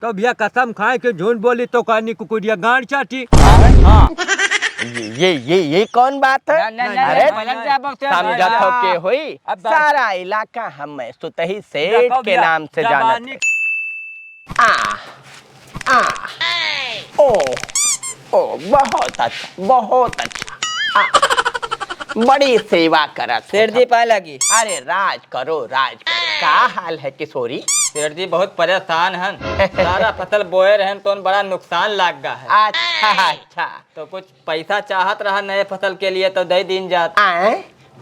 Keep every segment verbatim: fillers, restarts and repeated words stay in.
तो भैया, कसम खाए कि झूठ बोली तो कहनी कुकुरिया गांड चाटी। हाँ। ये, ये, ये, ये कौन बात है? ना, ना, ना, अरे, ना, पलट जा, अब क्या समझत हो बात? के होई? अब बात सारा इलाका हमें सुतही सेठ देखो के भैया, नाम से जानत जबानी है। आ, आ, ओ, ओ, बहुत अच्छा, बहुत अच्छा। आ, बड़ी सेवा करत हो सेठ जी, सब। पाए लागी। अरे, राज करो, राज करो। का हाल है किशोरी? सेठ जी, बहुत परेशान हन। सारा फसल बोए रहन, तो बड़ा नुकसान लाग गा है। अच्छा, अच्छा। तो कुछ पैसा चाहत रहा नए फसल के लिए, तो दे दीन जात। आए?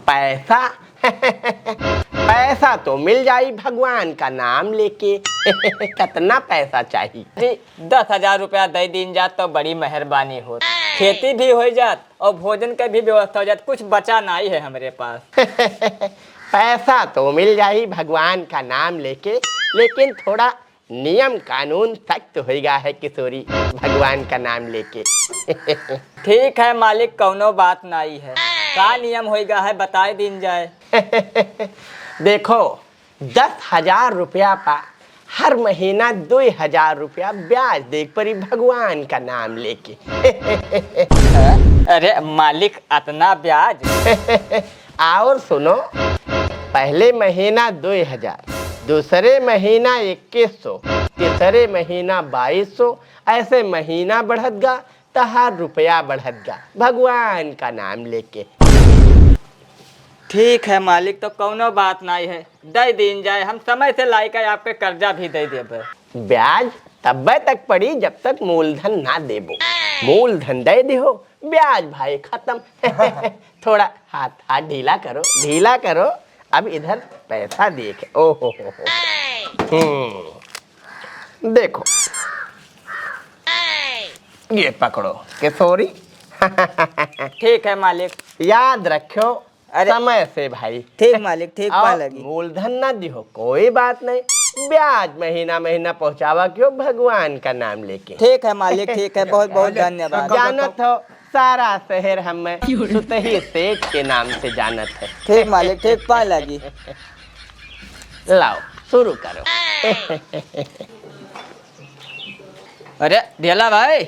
पैसा? पैसा तो मिल जाई भगवान का नाम लेके। कितना पैसा चाहिए? जी, दस हजार रुपया दे दीन जात तो बड़ी मेहरबानी होत। खेती भी हो जात और भोजन के भी व्यवस्था हो जात। कुछ बचा नाई है हमरे पास। पैसा तो मिल जाई भगवान का नाम लेके, लेकिन थोड़ा नियम कानून सख्त होइगा है किशोरी, भगवान का नाम लेके। ठीक है मालिक, कौनो बात नाई है। का नियम होइगा है, बताए दीन जाए। देखो, दस हजार रुपया पा हर महीना दो हजार रुपया ब्याज देख परी भगवान का नाम लेके। अरे मालिक, अतना ब्याज? और सुनो, पहले महीना दो हजार, दूसरे महीना इक्कीस सौ, तीसरे महीना बाईस सौ, ऐसे महीना बढ़त गा, तहार रुपया बढ़त गा, भगवान का नाम लेके। ठीक है मालिक, तो कौनो बात नाई है, दे दीन जाए, हम समय से लाइके आपके कर्जा भी दे देबे। ब्याज तब्बे तक पड़ी जब तक मूलधन ना देबो। मूलधन दे दिहो, ब्याज भाई खत्म। थोड़ा हाथ, हाथ ढीला करो, ढीला करो। अब इधर पैसा देखे। ओ हो हो हो। हम्म। देखो, ये पकड़ो किशोरी। ठीक है मालिक। याद रखो, अरे, समय से भाई। ठीक मालिक, ठीक और पाए लगी। मूलधन ना दिहो, कोई बात नहीं, ब्याज महीना महीना पहुँचावा कियो भगवान का नाम लेके। ठीक है मालिक, ठीक है, बहुत बहुत धन्यवाद। जानत हो, सारा शहर हमें सुतही सेठ के नाम से जानत है। ठीक मालिक, ठीक पाए लगी। लाओ, शुरू करो। अरे ढेला भाई,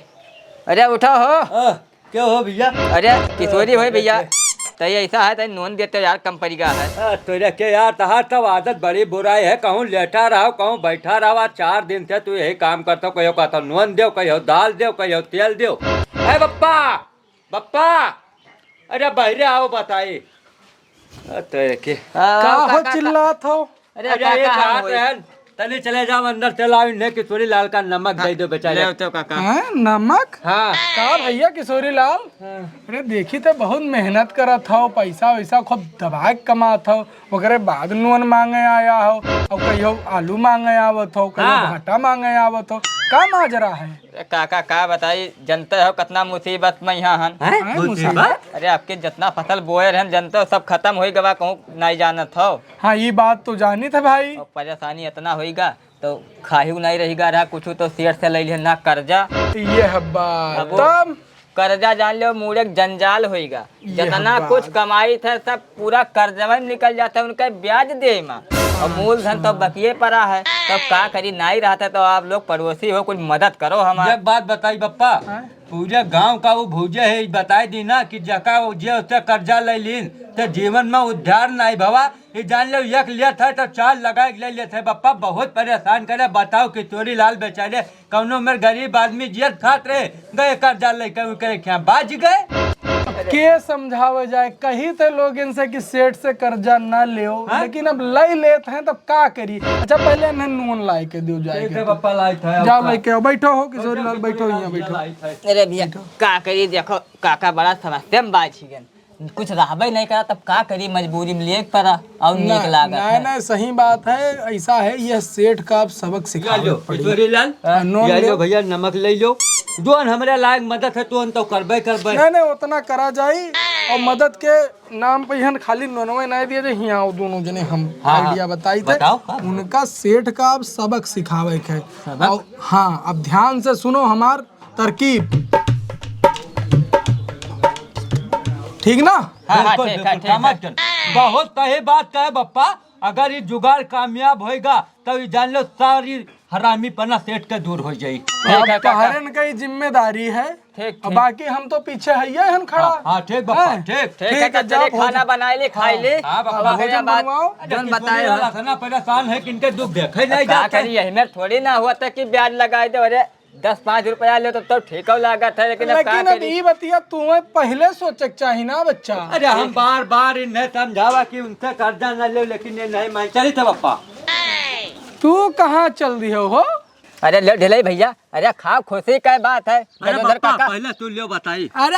अरे उठा हो। हाँ, क्या हो भैया? अरे किशोरी होई भैया, तई ऐसा है, तई नोन देते यार, कम पड़ी गा है। आ, तोरे के यार, तहार तब आदत बड़ी बुराई है, कहूँ लेटा रहो, कहूँ बैठा रहो। आज चार दिन से तू यही काम करतो, कहियो कहतो नोन देव, कहियो दाल देव, कहियो तेल देव। ए बप्पा, बप्पा, अरे बहरे आओ बताई। अ, तो एके। आ, का हो काका, का-, चिल्लात हो? अरे अरे, काका, ये हम कहा होई। रहन, तनी चले जाओ अंदर, चलाओ इन्हें किशोरी लाल का नमक हाँ, दे दो बेचारे। ले आओ तो काका। हैं, नमक? हाँ। का भैया किशोरी लाल? हाँ। अरे देखी तो बहुत मेहनत करत हो, पैसा वैसा खूब दबा के कमात हो, ओकरे बाद नून मांगे आया हो, और कहियो आलू मांगे आवत हो, कहियो हाँ। भाटा मांगे आवत हो, का माजरा है? अरे काका, का बताई, जनते हो कितना मुसीबत में यहाँ हन। हैं? हैं, मुसीबत? मुसीबत? अरे, आपके जितना फसल बोए रहन, जनते हो, सब खत्म होई गवा, कहूँ नहीं जानत हो। हाँ, ये बात तो जानित है भाई। और परेशानी इतना होई गा, तो खाही नहीं रही गा रहा, कुछ तो सेठ से ले लिया ना कर्जा। ये हब्बा, अब वो तब? कर्जा जान लो, मूड़े के जंजाल होई गा। ये जितना हब्बा। कुछ कमाई थे, सब पूरा कर्जवा में निकल जाता है, उनका ब्याज दे मा। और मूलधन तो बकिए पड़ा है, तब का करी, नाई रहता तो आप लोग पड़ोसी हो, कुछ मदद करो हमार। एक बात बताई बप्पा, हाँ? पूरे गांव का वो भौजे है, बताई दी ना कि जका वो जे उससे कर्जा ले लीन, तो जीवन में उद्धार नाई भवा। ये जान लो, एक लेत है तो चार लगा के ले लेत है बप्पा, बहुत परेशान करे। बताओ किशोरी लाल बेचारे कौनो मेर गरीब आदमी जियत खात रहे, गए कर्जा लेके ओकरे खिया बाज गए। अब के समझावे जाए, कही थे लोग इनसे कि सेठ से कर्जा ना लेओ, हाँ? लेकिन अब लई लेत हैं, तब का करी? अच्छा, पहले इन्हें नून लाई के दियो जाए ठीक के है, तो। पप्पा लाई था, जाओ आपका। लेके आओ, बैठो हो किशोरी लाल, बैठो, यहाँ बैठो। लाई था। अरे भैया, का करी, देखो काका बड़ा समस्या में बाझी गए। कुछ रहबे नहीं करा, तब का करी, मजबूरी में लिए के पड़ा और नीक ना, लागत ना, है। ना, सही बात है, ऐसा है, यह सेठ का अब सबक या सिखावे लो, पड़ी। किशोरी लाल, हाँ, नोन या लो। लो भैया, नमक ले लो, जोन हमरे लायक मदद है, तो तो करबे करबे। नहीं, नहीं, उतना करा जाई और मदद के नाम पे हन खाली नोनवे नहीं दिया जाए, हियाँ आओ दोनों जने हम हाँ, हाँ, idea बताई थे। बताओ, का? उनका सेठ का अब सबक सिखावे के है। सबक? और हाँ, अब ध्यान से सुनो हमार तरकीब। ठीक ना? हाँ, हाँ, बिल्कुल, ठीक है, बिल्कुल, ठीक है। समझ गए। बहुत सही बात कहे बप्पा, अगर ये जुगाड़ कामयाब होएगा, तो ये जान लो सारी हरामीपना सेठ के दूर हो जाई। ठीक है, अब काका। तोहरन का ही जिम्मेदारी है। ठीक, अब ठीक। बाकी हम तो पीछे हइये हन खड़ा। हाँ, हाँ, ठीक बापा, हैं? ठीक। ठीक है, ठीक है, तो चलिए, जाओ, खाना बनाए ले, खाए ले। हाँ, बापा। हाँ, भोजन बनवाओ। अरे, जौन किशोरी बताए हो। वाला इतना परेशान है कि इनके दुख देखे नहीं का जाते। करी, यही में थोड़ी ना हुआ था कि ब्याज लगाए दे। अरे, दस पाँच रुपया ले तो, तो ठीक लागत है, लेकिन अब का लेकिन अब करी? ई बतिया तुम्हें पहिले सोचे के चाही ना, बच्चा। अरे, हम बार बार इन्हें समझावा कि उनसे कर्जा न ले, लेकिन ये नहीं मान। चली तो बापा। तू कहाँ चल दियो हो? अरे ले ढिलाई भैया, अरे खाओ, खुशी का बात है। अरे इधर बापा, काका। पहले तू लियो बताई। अरे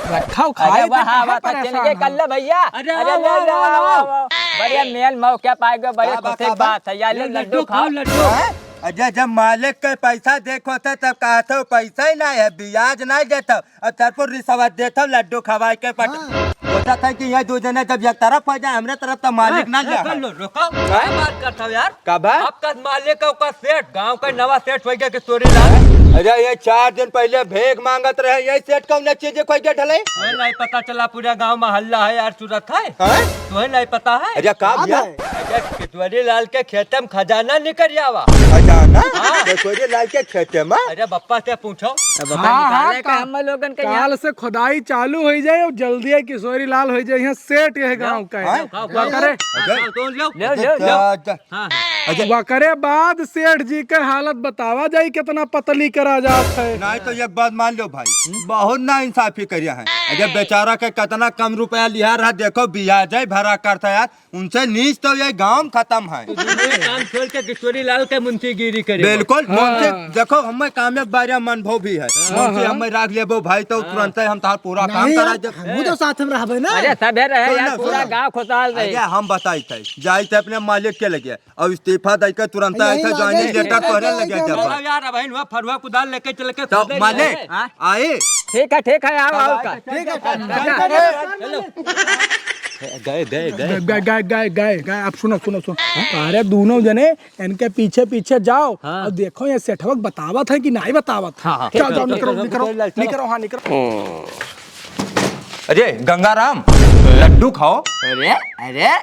रखा हो, अरे खाई वाह, तो काहे वाह, चल परेशान गए हो? कल्ला भैया। अरे अरे आओ, ले आओ, ले आओ, आओ, आओ। आओ। बड़े मेल मौका पाए गए, बड़े का बा, खुशी का की बा? बात है यार, ले लड्डू लड्डू खाओ, खाओ। लड्डू। हैं? अरे जब मालिक के पैसा देखो थे तब कहा था पैसा ही नहीं है, ब्याज नहीं देता, अब तरफो रिश्वत देता, लड्डू खवाए के पट-, हाँ। सोचा था कि ये दो जने जब एक तरफ हो जाए, हमरे तरफ तो मालिक हाँ, ना ए, ले। कर लो, रुको। क्या बात करता हो यार? का बा? आपका मालिक है, ओका सेठ, गांव का नवा सेठ हो गया किशोरी लाल। अरे, ये चार दिन पहले भीख मांगत रहे, यही सेठ कौन चीज खोई के ढले? तुम्हें नहीं पता चला, पूरा गांव में हल्ला है यार, सूरत है। हैं? तुम्हें नहीं पता है? अरे, का का भैया? है? अरे, किशोरी लाल के खेते में खजाना निकल आवा। खजाना? हाँ। किशोरी लाल के खेते में? अरे, बप्पा से पूछो। अब बप्पा हाँ, निकाले हाँ, का का-, हम लोगन के यहाँ? काल से खुदाई चालू हो जाए और जल्दी है किशोरी लाल हो जाए, यहाँ सेठ यह गांव का है। हाँ? हाँ, वकरे, हाँ, हाँ, तो लो। ले, ले, ले। अच्छा, अच्छा। हाँ। अच्छा। वकरे बाद सेठ जी के हालत बतावा जाई, कितना पतली करा जात है। नहीं तो एक बात मान लो भाई, बहुत ना इंसाफी करिया है। अरे बेचारा के कितना कम रुपया लिहा रहा, देखो ब्याज है भरा करता यार, उनसे नीच तो ये गांव खत्म है। तो दोनों काम छोड़ के किशोरी लाल के मुंशीगिरी करे। बिल्कुल, हाँ। मुंशी, देखो हमें काम में बारिया मन भो भी है। हाँ, मुंशी हाँ। हमें राख लेबो भाई, तो हाँ। तुरंत ही हम तार पूरा काम नहीं करा यार, दे। हम तो साथ में रहबे ना। अरे सब है रहे सुन यार, ना, पूरा सुन ना। गांव खुशहाल रहे। अरे हम बताई थे, जाई थे अपने मालिक के लगे। अब इस्तीफा दे के तुरंत नहीं, आए थे, नहीं, ज्वाइनिंग नहीं, लेटर नहीं, तोहरे नहीं, लगे नहीं, जब। नहीं। यार, अब हिनवा फरुआ कुदाल लेके चल के तो खुदे मालिक, जाए। हाँ? आए। ठीक है, ठीक है, आओ, आओ का। ठीक है, ठीक है। चलो। गए, गए, गए। गए, गए, गए, गए, गए। अब सुनो, सुनो, सुनो। अरे दोनों जने इनके पीछे, पीछे जाओ हाँ। और देखो ये सेठवा बतावत है कि नहीं बतावत। हाँ, हाँ। जाओ, जाओ, चलो, निकरो, चलो, निकरो, चलो, चलो। निकरो, हाँ, निकरो। अरे गंगाराम, लड्डू खाओ। अरे, अरे,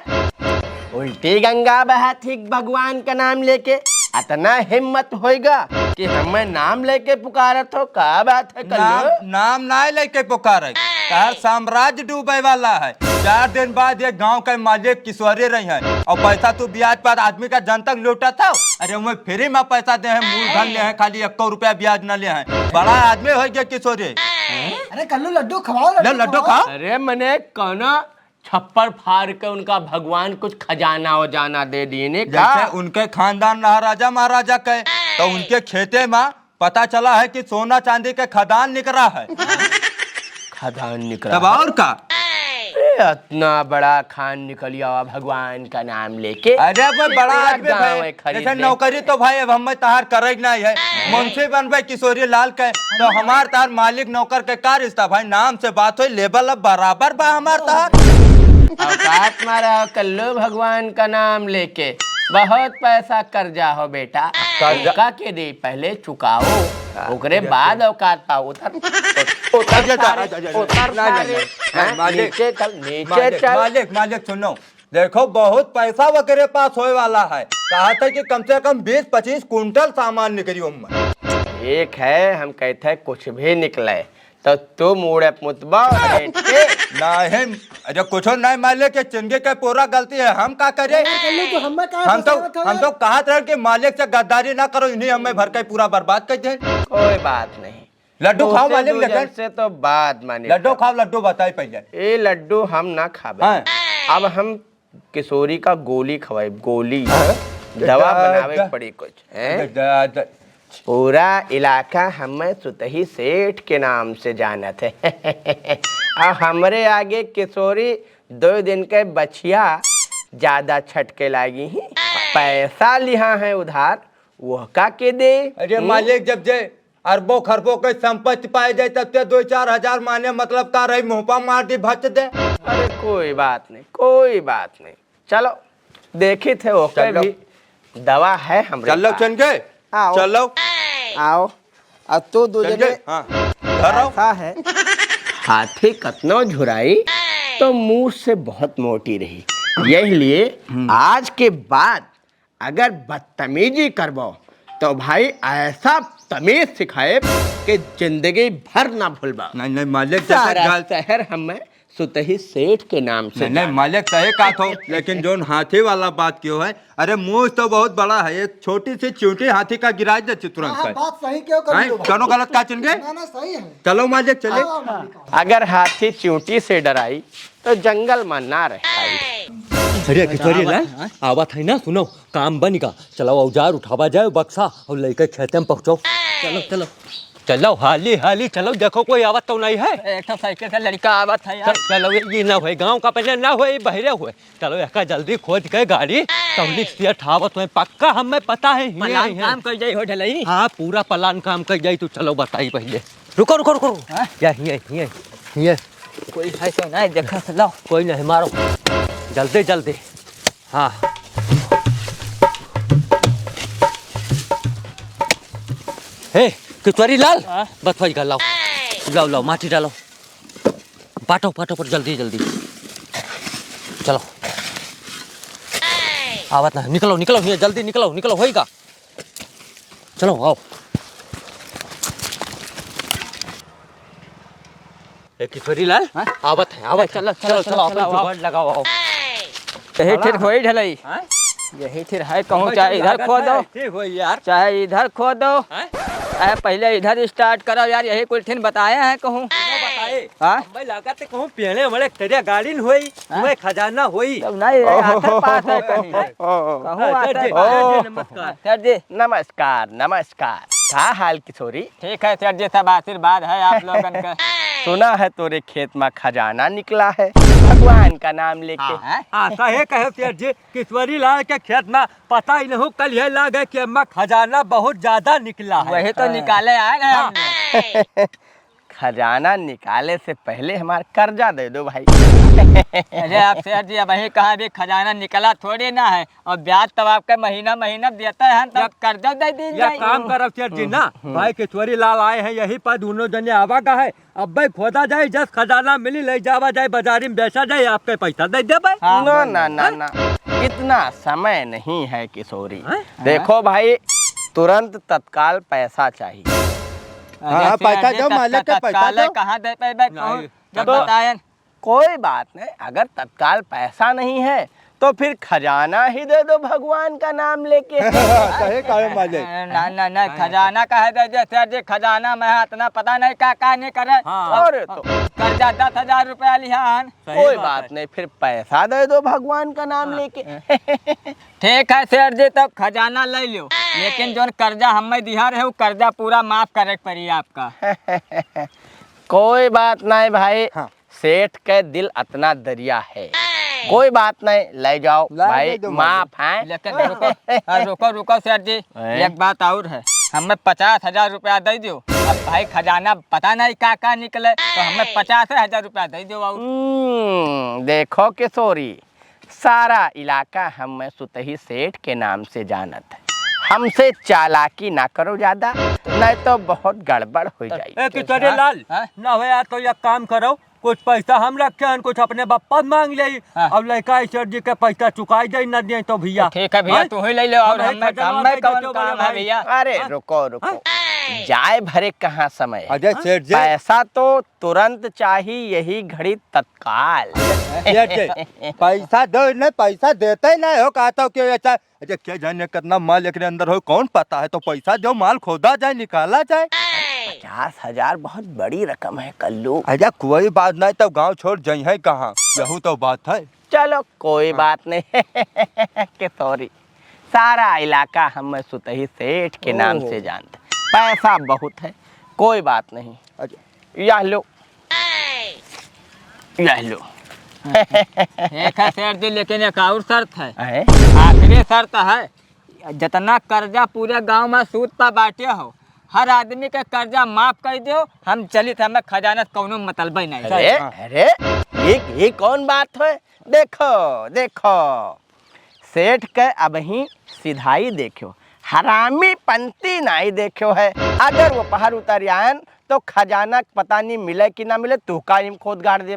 उल्टी गंगा बहत ही भगवान का नाम लेके, अतना हिम्मत होइगा कि हमें नाम लेके पुकारत हो? का बात है, कल्लू? नाम, नाम ना लेके पुकारे, तार साम्राज्य डूबे वाला है। चार दिन बाद ये गांव के मालिक किशोरी रही है और पैसा तू ब्याज पर आदमी का जन तक लूटा था। अरे वो फ्री में पैसा दे हैं, मूलधन ले हैं, खाली एको रुपया ब्याज न ले हैं। बड़ा आदमी हो गया किशोरी। अरे कल्लू लड्डू खवाओ, ले, लड्डू लड्डू खवाओ। खाओ। अरे मने कौनो छप्पर फाड़ के उनका भगवान कुछ खजाना वजाना दे दिए ने का? जैसे उनके खानदान रहा राजा महाराजा के, तो उनके खेते में पता चला है कि सोना चांदी के खदान निकरा है। खदान निकरा तब है? और का? अरे, इतना बड़ा खान निकल आवा भगवान का नाम लेके। अरे, वो बड़ा पूरा आदमी गाँव भाई, है खरीद जैसे ले। नौकरी तो भाई अब हमें तहार करे के नहीं है। मुंशी बनबे किशोरी लाल के, तो हमार तहार मालिक नौकर के का रिश्ता भाई? नाम से बात होई, लेवल अब बराबर बा हमार तहार। औकात मा रहो कल्लू भगवान का नाम लेके। बहुत पैसा कर्जा हो बेटा। कर्जा? ओका के दे, पहले चुकाओ, ओकरे बाद औकात पाओ। उतर, उतर अच्छा, अच्छा, सारे, अच्छा, अच्छा, उतर नहीं, नहीं, सारे। नहीं, नहीं, हाँ, मालिक, नीचे चल, नीचे मालिक, चल। मालिक, मालिक, सुनो, देखो, बहुत पैसा वगैरह पास होए वाला है। कहा था कि कम से कम बीस पच्चीस कुंटल सामान निकली उम्मा। ठीक है, हम कहते हैं कुछ भी निकले, तो तू मूड़े मुतबा बैठ के। नहीं, अरे कुछो नहीं, मालिक के चिंगी के पूरा गलती है, हम का करे? अरे कल्लू, तू हमें का हम तो, फंसावत हवे? हम तो कहत रहे कि मालिक से गद्दारी ना करो, इन्हीं हमें भर के पूरा बर्बाद कर दे। कोई बात नहीं। लड्डू खाओ तोसे मालिक, दो लेकिन जन से तो बात माने लड्डू का। खाओ, लड्डू बताई पहले। ए लड्डू हम ना खाबे। हाँ। अब हम किशोरी का गोली खवाई, गोली। हाँ। दवा दा-, बनावे दा-, के पड़ी कुछ, हैं? दा-, दा-, पूरा इलाका हमें सुतही सेठ के नाम से जानत है। और हमरे आगे किशोरी दो दिन के बछिया ज्यादा छटके लागी ही। पैसा लिहा है उधार, वह का के दे? अरे हम्म? मालिक, जब जे अरबों खरबों के संपत्ति पाए जाए, तब ते दो चार हजार माने, मतलब का रही, मुंह पा मार दी, भच दे। अरे कोई बात नहीं, कोई बात नहीं। चलो, देखी थे ओके चलो। भी दवा है हमरे चलो पास। चंगे, आओ। चलो। आओ। अब तो दो चंगे, जने हाँ। घर आओ। ऐसा है। हाथी कतनो झुराई तो मूस से बहुत मोटी रही। यही लिए हम्म। आज के बाद अगर बदतमीजी करबो तो भाई, ऐसा तमीज सिखाए कि जिंदगी भर ना भूलबा। नहीं, नहीं, मालिक, जैसा सारा गल- शहर हमें सुतही सेठ के नाम से नहीं, नहीं, जाने। मालिक, सही कहा तो, लेकिन जोन हाथी वाला बात कियो है, अरे, मूछ तो बहुत बड़ा है, एक छोटी सी चींटी हाथी का गिरा देती तुरंत हाँ, हाँ, है। बात सही क्यों कर हैं? लो भाई? दोनों गलत का चुन गए? ना, ना, सही है। चलो, मालिक, चले। हाँ, हाँ, हाँ। अगर हाथी चींटी से डराई, तो जंगल में ना रह पाई। अरे, किशोरी लाल, आवत है ना, सुनो, काम बन गा। चलो, औजार उठावा जाए, बक्सा, और लेके खेते में पहुँचो। चलो, चलो। चलो, हाली, हाली, चलो, देखो, कोई आवत तो नहीं है। एक ठो साइकिल से लड़का आवत है यार। चल, चलो, ये, ये ना होए, गाँव का पहले ना होए, ये बहरे होए। चलो, एका जल्दी खोज के गाड़ी, तौली से ठावत होए, पक्का हमें पता है, हियाँ प्लान ही है। काम कर जाई हो ढलई। हाँ, पूरा प्लान काम कर जाई, तू चलो बताई पहले। रुको, रुको, रुको, रुको। हाँ? या, हियाँ, हियाँ, हियाँ। कोई है तो नहीं, देखा से लाओ। कोई नहीं, मारो। जल्दी, जल्दी। हाँ। हे, किशोरी लाल, हाँ? बस भाई का लाओ। लाओ, लाओ, माटी डालो। पाटो, पाटो, पाटो, जल्दी, जल्दी। चलो। आवत ना, निकलो, निकलो, ये जल्दी निकलो, निकलो, होइगा। चलो, आओ। ए, किशोरी लाल, हाँ? आवत है, आवत है। चलो, चलो, चलो, चलो, चलो, अपन चलो, आओ। जुगाड़ लगाओ, आओ। यही ठिर होई ढलई। हाँ? यही ठिर है, कहूँ भाई, चाहे इधर लागत खोदो, है, ठीक होई यार। चाहे इधर खोदो। हाँ? अरे, पहले इधर start करो यार, यही कुल ठिन बताए हैं कहूँ। बताए? हाँ? भाई, लागत है कहूँ पहले हमारे तेरे गाड़ी न होई, हाँ? वह खजाना होई। तब नहीं, ये आतर पास है कहीं। कहूँ अच्छा, आतर जी, पास। जी, नमस्कार। सर जी। नमस्कार, नमस्कार। का हाल किशोरी? ठीक है सर जी, सब आशीर्वाद है आप लोगन का। सुना है तोरे खेत में खजाना निकला है, भगवान का नाम लेके। हाँ, हाँ, सही कहे सर जी, किशोरी लाल के खेत में पता ही नहीं कल ये लागे कि अम्मा खजाना बहुत ज्यादा निकला है। वही तो निकाले आए हैं हम लोग। खजाना निकाले से पहले हमार कर्जा दे दो भाई। अरे आप सर जी, अबहीं कहाँ भी खजाना निकला थोड़ी ना है, और ब्याज तब आपके महीना महीना देते हैं, तब या, कर्जा दे दीन या जाए। काम करब सर जी ना, हम्म। भाई किशोरी लाल आए हैं यही पर, दोनों जने आवा का है, अब भाई खोदा जाए, जस खजाना मिली ले जावा जाए, बाजारी में बेचा जाए, आपके पैसा दे दे भाई। हाँ। ना, ना, ना, हाँ? ना, इतना समय नहीं है किशोरी। हाँ? देखो भाई, तुरंत तत्काल पैसा चाहिए। अरे हाँ, हाँ, फिर पैसा अभी दो, तक-, मालिक के पैसा तत्काल है, दो। कहाँ दे पाए बे, नहीं, कहूँ? जब तो बताएन। कोई बात नहीं, अगर तत्काल पैसा नहीं है, तो फिर खजाना ही दे दो भगवान का नाम लेके। सही कहे मालिक। ना, ना, ना, खजाना काहे दे दे, सर जी, खजाना में है, इतना पता नहीं का, का नहीं करे। हाँ। और तो। कर्जा दस हजार रुपया लिहा हन। सही कोई बात बात है। नहीं, फिर पैसा दे दो भगवान का नाम हाँ। लेके। ठीक है सेठ जी, तब खजाना ले लियो, लेकिन जोन कर्जा हमें दिहा रहे, वो कर्जा पूरा माफ करे के पड़ी आपका। कोई बात नहीं भाई, हाँ। सेठ के दिल अतना दरिया है, कोई बात नहीं, ले जाओ ला भाई, दे दो माफ भाई। है। लेकिन रुको, हाँ, रुको, रुको सेठ जी, हैं? एक बात और है, हमें पचास हजार रुपया दे दियो। अब भाई खजाना पता नहीं का का निकले, तो हमें पचास हजार रुपया दे दियो और। हम्म, देखो किशोरी, सारा इलाका हमें सुतही सेठ के नाम से जानत है। हमसे चालाकी ना करो ज्यादा, नहीं तो बहुत गड़बड़ हो जाई। ए, किशोरी लाल, हाँ? ना हो यार, तो एक काम करो, कुछ पैसा हम रखे हन, कुछ अपने बप्पा से मांग ले। हाँ। अब लड़का इस सर जी के पैसा चुकाई दे, ना दे तो भैया। ठीक है भैया, हाँ? तू ही ले ले, और हम हमें, खजाना हमें दे कौन दो काम है भैया। भैया? अरे हाँ? रुको, रुको, हाँ? जाए भरे कहाँ समय है? अजय सेठ जी। पैसा तो तुरंत चाही, यही घड़ी तत्काल। ये जे पैसा दो, नहीं पैसा देते ही नहीं हो, कहता हूँ कि ये चाहे, अरे क्या जाने कितना माल एकरे अंदर हो, कौन पता है, तो पैसा दो, माल खोदा जाए, निकाला जाए। पचास हजार बहुत बड़ी रकम है कल्लू। अरे कोई बात नहीं, तब गाँव छोड़ जाई है कहाँ, यहू तो बात है। चलो कोई हाँ। बात नहीं। किशोरी, सारा इलाका हम सुतही सेठ के नाम ओहो। से जानते, पैसा बहुत है, कोई बात नहीं। अच्छा। यह लो, यह लो। ठीक है सेठ जी, लेकिन एक और शर्त है। हैं? आखिरी शर्त है, जितना कर्जा पूरे गांव में सूद पर बांटे हो, हर आदमी के कर्जा माफ कर दो, हम चलित, हमें खजाना से कौनो मतलब ही नहीं। अरे, हाँ। अरे, ये, ये कौन बात है? देखो, देखो, सेठ के अबहीं सिधाई देख्यो, हरामी पंती नाई देख्यो है। अगर वो पहाड़ उतर आयन, तो खजाना के पता नहीं मिले कि ना मिले, तू का इम खोद गाड़ दे।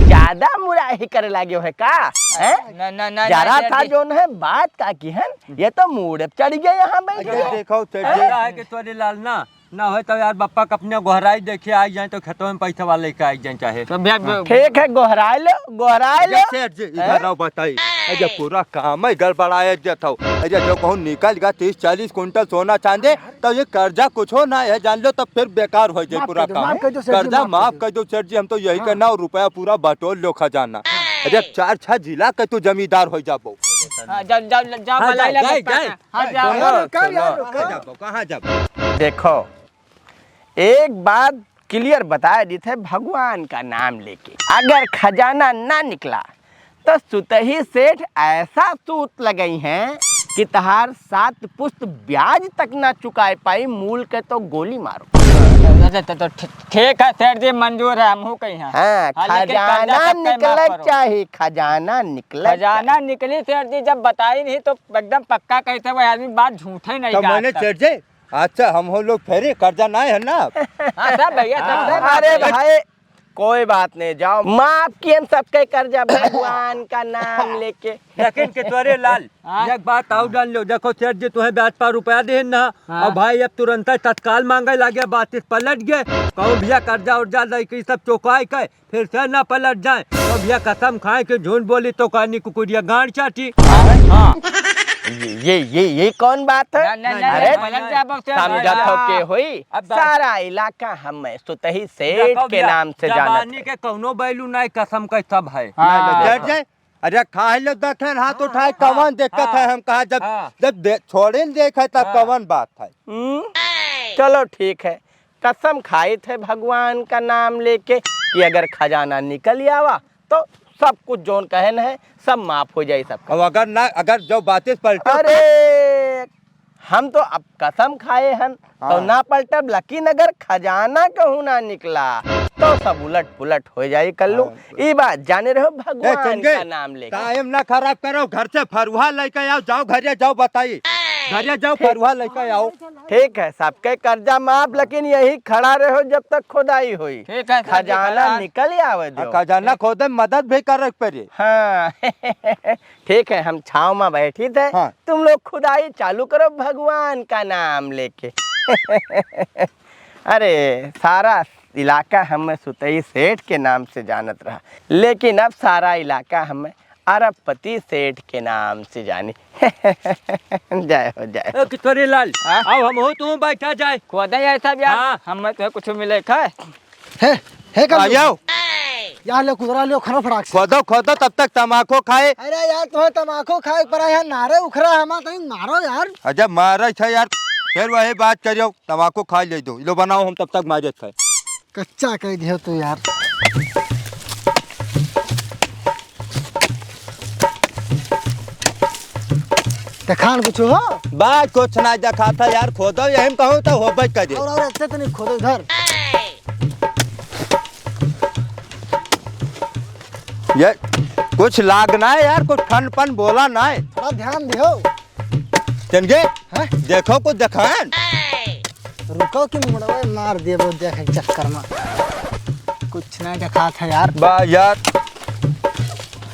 ज्यादा मुराही करे लागे है का? हैं? ना, ना, ना, जरा ना, सा जी। जोन है बात का की है, ये तो मूड़ पे चढ़ गया यहाँ बैठ अरे के। देखो सेठ जी। ऐसा है कि तोरे लाल ना, ना होय तो यार बप्पा के अपने गोहराई देखे आई जाए तो खेतवा में पैसा वाले के आई जाए चाहे। तो भैया, हाँ। ठीक है, गोहराई लो, गोहराई लो। सेठ जी, इधर हैं? आओ बताई। अरे पूरा काम है गड़बड़ाया जात हो। अरे जो कहूँ निकल गया तीस चालीस कुंटल सोना चांदी, तो ये कर्जा कुछ हो ना है, जान लो, तब फिर बेकार हो जाए माफ पूरा कर दो, काम। माफ कर दो सेठ जी, कर्जा माफ माफ कर कर दो। दो सेठ जी, हम तो यही हाँ। कहना, रुपया पूरा बटोर लो खजाना। अरे चार छह जिला के तू जमींदार हो जाबो। हाँ, जाओ, जाओ, जाओ, हाँ, बुलाई जाओ, ला जाओ, बप्पा जाओ। का। हाँ, जाओ। सुनो, अरे, कहाँ सुनो। यार, कहाँ? कहाँ जाबो, कहाँ जाबो? देखो, एक बात clear बताए देत है, भगवान का नाम लेके अगर खजाना ना निकला तो सुतही सेठ ऐसा सूत लगई हैं कि तहार सात पुस्त ब्याज तक ना चुकाए पाई, मूल के तो गोली मारो। अच्छा, तो, तो ठी-, ठीक है सेठ जी, मंजूर है, हमहू कही हैं। हाँ, हाँ, लेकिन कर्जा खजाना सबके माफ निकले करो। चाही, खजाना निकले खजाना चाही। निकली सेठ जी, जब बताई नहीं तो एकदम पक्का कहते वो आदमी बात झूठे नहीं तो कहता। मैंने सेठ जी, अच्छा, हम हो लोग फेरी कर्जा नाहीं है ना? हाँ, सब भैया, सब, हाँ, सब अरे माफ है। भाई, कोई बात नहीं, जाओ, माफ किए हम सबके कर्जा भगवान का नाम लेके। लेकिन कितवरे लाल, हाँ। एक बात और जान लो, देखो सेठ जी, तुम्हें ब्याज पर रुपया देन ना, हाँ। और भाई अब तुरंत तत्काल मांगे लागे, बात इस पलट गए, कहूँ भैया कर्जा उर्जा दे के सब चुकाए के, फिर से ना पलट जाए। तो भैया कसम खाए कि झूठ बोली तो कहनी कुकुरिया गांड चाटी। हाँ। ये, ये, ये, ये कौन बात है? ना, ना, ना, अरे, ना, पलट जाए, अब से समझत हो हाँ। के होई? अब बस। सारा इलाका हमें सुतही सेठ देखो के भैया, नाम से जानत जबानी है। के कौनो value नहीं, कसम के सब है। हाँ। ना, ना, सेठ जी, अरे खाए लो, देखे हाथ हाँ, उठाए, हाँ, कौन दिक्कत हाँ, है? हम कहा जब, हाँ। जब दे-, छोड़े न देखे तब हाँ। कौन बात है? हम्म, चलो ठीक है, कसम खाइत है भगवान का नाम लेके कि अगर खजाना निकल आवा तो सब कुछ जौन कहन है सब माफ हो जाई सबका। अब अगर ना, अगर जो बातें पलटे अरे, हम तो अब कसम खाए हन, तो हाँ। ना पलटब, लेकिन अगर खजाना कहूँ ना निकला तो सब उलट पुलट हो जाई कल्लू। हाँ। ई बात जाने रहो, ए, भगवान चंगे, का नाम लेके। टाइम ना खराब करो, घर से फरुहा लेके आओ, जाओ घरे जाओ, बताई घरे जाओ, ठीक। फरुहा लेके आओ। ठीक है, सबके कर्जा माफ, लेकिन यही खड़ा रहो जब तक खुदाई होई। ठीक है, सर जी, खजाना खड़ा। निकल आवे आ, दो। खजाना खोदे में मदद भी करे के पड़े। हाँ। ठीक है, हम छाँव में बैठी थे, हाँ। तुम लोग खुदाई चालू करो भगवान का नाम लेके। अरे, सारा इलाका हमें सुतई सेठ के नाम से जानत रहा, लेकिन अब सारा इलाका हमें अरबपति सेठ के नाम से जानी। जय हो, जय हो। ए, किशोरी लाल, हाँ? आओ, हम हो, तू बैठा जाए। खोदा जाए सब यार, हाँ। हमें तो कुछ मिले खाए। हे, हे कल्लू। आ जाओ। यार, लो, कुदरा लियो, खरो फटाक से। खोदो, खोदो, तब तक तमाकू खाए। अरे यार, तुम्हें तमाकू खाए पर यहाँ नारे उखरा है, हमार तनी मारो यार। अच्छा, मारे छे यार, फिर वही बात करियो, तमाकू खा ले दो, लो बनाओ, हम तब तक मारे खाए। कच्चा कह दियो तू यार। देखान कुछ हो? बा, कुछ ना देखात है यार, खोदो यही में कहूँ तो होबे करे। और, और अच्छे से नहीं खोदो इधर। ये कुछ लाग ना है यार, कुछ फन पन बोला ना है। थोड़ा ध्यान दियो। चंगे, हैं? देखो कुछ देखान। रुको कि मुड़वे मार देबो देखे के चक्कर में। कुछ ना देखात है यार। बा यार।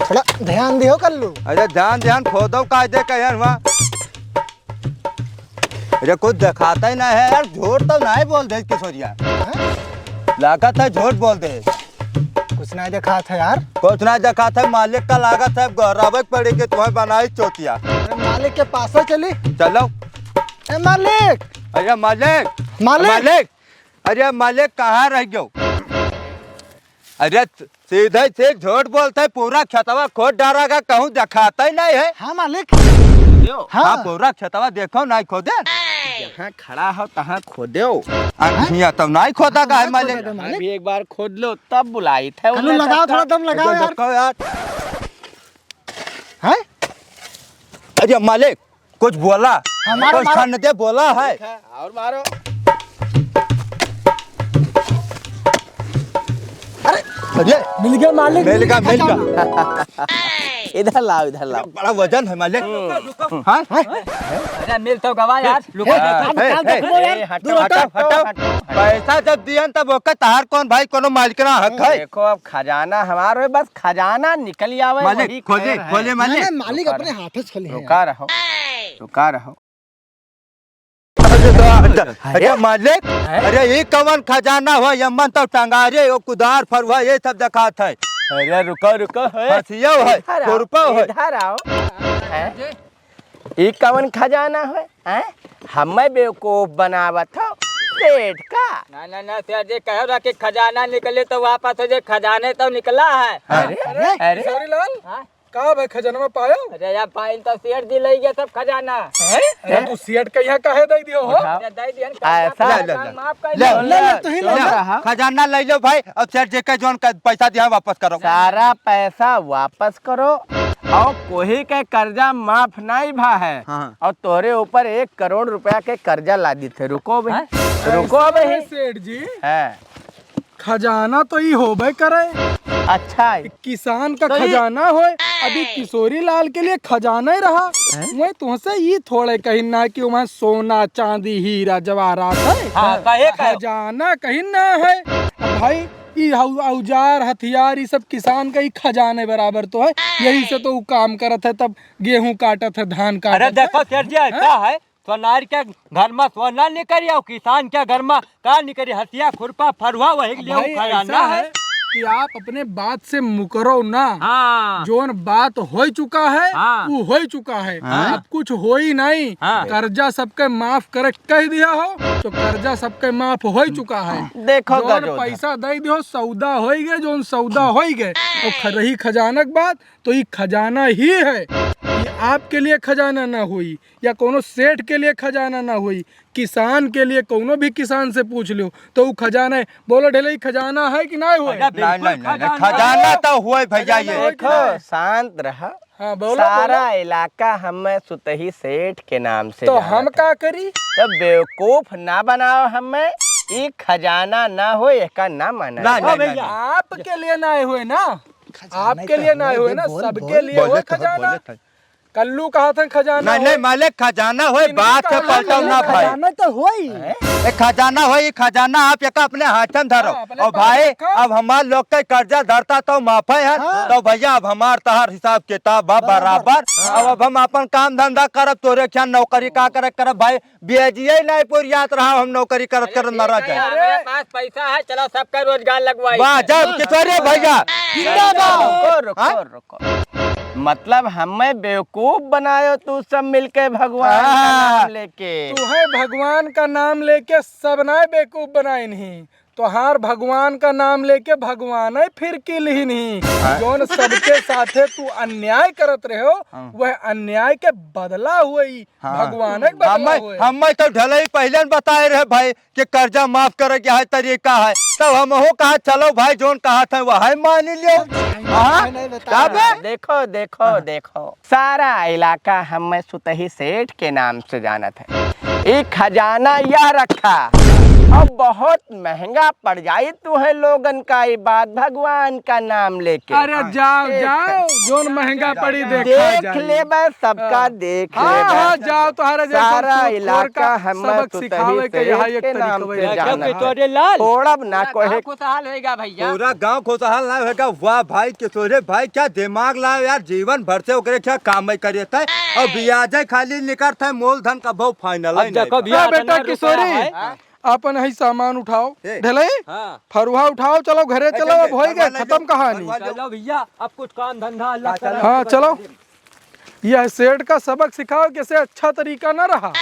थोड़ा ध्यान दियो कल्लू। अरे ध्यान, ध्यान खोदो कायदे का यार हुआ। अरे कुछ देखात ही ना है यार, झूठ तो ना बोल दे किशोरिया। हैं? लागत है झूठ बोल दे। कुछ ना देखात है यार। कुछ ना देखात है, मालिक का लागत है, गोहरावे के पड़ी कि तुम्हें बनाई चोतिया। अरे मालिक के पास चली। चलो। ए मालिक। अरे मालिक। मालिक। मालिक। अरे मालिक, कहाँ रह गयो? अरे सीधे से झूठ बोलत है, पूरा खेतवा खोद डारा का, कहूँ देखात ही नहीं है। हाँ मालिक। हाँ। हाँ, पूरा खेतवा देखो, नहीं खोदे। जहाँ खड़ा हो, तहाँ खोदे हो। अखियाँ तो नहीं खोदा का है, हाँ, मालिक। खोदा था, मालिक। अभी एक बार खोद लो, तब बुलाई थे कल्लू, उन्हें लगाओ, तब थोड़ा तक। दम लगाओ अरे यार। रुको यार। हैं? अरे मालिक, कुछ बोला। हाँ, मारो, कुछ मारो। खाने दे बोला है। ठीक है, और मारो। अरे, अरे, मिल गया मालिक, मिल गया, मिल गया। इधर लाओ, इधर लाओ। बड़ा वजन है मालिक। हम्म। हाँ? अरे मिल तो गवा यार। लुका ए, दे। ए, ए, ए, हटो, हटो, हटो, हटो। पैसा जब दियन तब ओकर तहार कौन भाई कोनो मालिक ना हक है? देखो अब खजाना हमार होए, बस खजाना निकल आवे, मालिक, वही खोले, खैर है। खोले मालिक। नहीं, नहीं, मालिक रुका अपने रहो। हाथ से खोले हैं। रुका रहो, रुका रहो। अरे, अरे, अरे, मालिक, हैं? अरे, ई कवन खजाना हो? यमन तो टंगारे, ओ कुदार फरुहा, ये सब देखात है। अरे, रुको, रुको, है। हंसियो है, इधर आओ, खुरपो है। इधर आओ। हैं? ई कवन खजाना है? हैं? हमें बेवकूफ बनावत हो, सेठ का? ना, ना, ना, सेठ जी, कहो ना कि खजाना निकले तो वापस हो जाए, खजाने तो निकला है। अरे, अरे, अरे। किशोरी लाल, हाँ? का भाई, खजनवा पायो? अरे यार, पाइल तो सेठ जी लई गया सब खजाना। हैं? अरे तू सेठ के यहाँ काहे दे दियो हो? उठाओ। अरे दे दिहन, ऐसा? खजाना ले, ले, माफ कर ले, दो। ले, ले, तू ही ले, ले। ले। खजाना ले लो भाई, अब सेठ जी के जोन का पैसा दिया वापस करो। सारा पैसा वापस करो और कोई के कर्जा माफ नहीं भा है। हाँ। और तोरे ऊपर एक करोड़ रुपया के कर्जा लादित है। रुको बे, हैं? रुको बे। सेठ जी। हैं। खजाना तो ई होबे करे। अच्छा है। कि किसान का तो ई खजाना होए, अभी किशोरी लाल के लिए खजाना ही रहा। हैं? वही तुहसे ई थोड़े कहिन ना कि वहाँ सोना, चांदी, हीरा, जवाहरात है। हाँ, कहे, कहे। खजाना कहिन ना है। अब भाई, ई औ-, औजार, हथियार, ई सब किसान का ही खजाने बराबर तो है। यही से तो ऊ काम करत है, तब गेहूं काटत है, धान काटत अरे है। देखो सेठ जी, ऐसा हैं? है, सोनार के घर में सोना निकरी और किसान के घर में का निकरी? हंसिया, खुरपा, फरुहा, वही के लिए भाई, वो खजाना ऐसा है। है कि आप अपने बात से मुकरो ना। हाँ। जोन बात हो चुका है, हाँ। वो हो चुका है। हाँ। अब कुछ हो ही नहीं। हाँ। कर्जा सबके माफ करे कह दिया हो, तो कर्जा सबके माफ हो ही चुका है। देखो जोन गजोधर। पैसा दे दियो, सौदा हो ही गए, जोन सौदा हो ही गए। और ख-, रही खजाना की बात, तो ई खजाना ही है। ये आपके लिए खजाना ना होई या कोनो सेठ के लिए खजाना ना होई, किसान के लिए, कोनो भी किसान से पूछ लो तो ऊ खजाना है। बोलो ढेले, ई खजाना है कि ना होए? अरे नहीं, बिल्कुल नहीं, नहीं, खजाना खजाना है। तो होए भैया खजाना ये। होए कि देखो, नहीं? शांत रहा। हाँ, बोलो, सारा बोलो। इलाका हमें सुतही सेठ के नाम से तो जानत हम है। का करी? तो बेवकूफ ना बनाओ हमें, ई खजाना ना हो, एका ना माना ना, जाए। ना, ना, भैया। ना। आपके लिए ना आए हुए ना, खजाना आपके तो लिए ना आए हुए हुए, ना, बोल, सबके बोल। लिए बोले हुए तो, खजाना। बोले तो। कल्लू कहा था खजाना नहीं, होए। नहीं, मालिक, खजाना होए, इनके बात से कहा पलटो खजाना ना, भाई। खजाना तो होई। ए, खजाना होए, ई खजाना आप एका अपने हाथ में धरो। हाँ, अपने और पास भाई, रखो। अब हमार लोग के कर्जा धरता तो माफे है, हाँ। तो भैया, अब हमार तहार हिसाब किताब बा बराबर। बराबर। हाँ। अब, अब हम अपन काम धंधा करब, तोरे ख्याल नौकरी का करे करब भाई, बेजिए नहीं पुरियात रहा, हम नौकरी करत अरे करत ठीक मरा है, जाए। हमारे पास पैसा है, चलो सबका रोजगार लगवाई। वाह, जय किशोरी भैया। जिंदाबाद। रुको, रुको, हाँ? रुको। मतलब हमें बेवकूफ बनायो तू सब मिलके भगवान का हाँ। नाम लेके। तू है भगवान का नाम लेके सब ना बेवकूफ बनाए नहीं। तोहार भगवान का नाम लेके भगवान फिर की लिहिन ही। हाँ। जौन सबके साथे तू अन्याय करत रहे हो, हाँ। वह अन्याय के बदला हुए ही हाँ। भगवान के बदला हमें, हुए। हमें तो ढलई पहले न बताए रहे भाई कि कर्जा माफ करे के है तरीका है, तब हमहू कहा चलो भाई जौन कहा था वह मान लियो। हाँ? नहीं, नहीं, बता हाँ? रहे। देखो, देखो, हाँ। देखो। सारा इलाका हमें सुतही सेठ के नाम से जानत है। ई खजाना या रखा, अब बहुत महंगा पड़ जाई तुहे लोगन का ई बात भगवान का नाम लेके। अरे हाँ। जाओ, ठीक जाओ, है। जौन महंगा पड़ी देखा देख जाई। लेबे, सबका हाँ। देख हाँ, लेबे। हाँ, जाओ, तोहरा जैसा सारा चोर इलाका का हमें सबक सुतही सिखावे के सेठ यहाँ एक के नाम तरीका से है। जानत है। किशोरी लाल, छोड़ब ना पूरा कोई। गाँव खुशहाल होएगा भैया। पूरा गाँव खुशहाल ना होएगा। वाह भाई किशोरी भाई, क्या दिमाग लाओ यार, जीवन भर से ओकरे क्या काम ही करिए थे और ब्याजे खाली निकलत है, मूलधन का भाव final अब ही नहीं देखो था। भैया, ए, बेटा इतना रुपया किशोरी, है। हाँ। अपन ही सामान उठाओ, ए। ढेलई, हाँ। फरुहा उठाओ, चलो घरे ए, चलो, चल, अब होई गए, फरुहा ले खत्म जाओ, कहानी। फरुहा ले जाओ। चलो भैया, अब कुछ काम धंधा अल्लाह हाँ, चलो। करा। हाँ, चलो। यह सेठ का सबक सिखाओ, कैसे अच्छा तरीका ना रहा।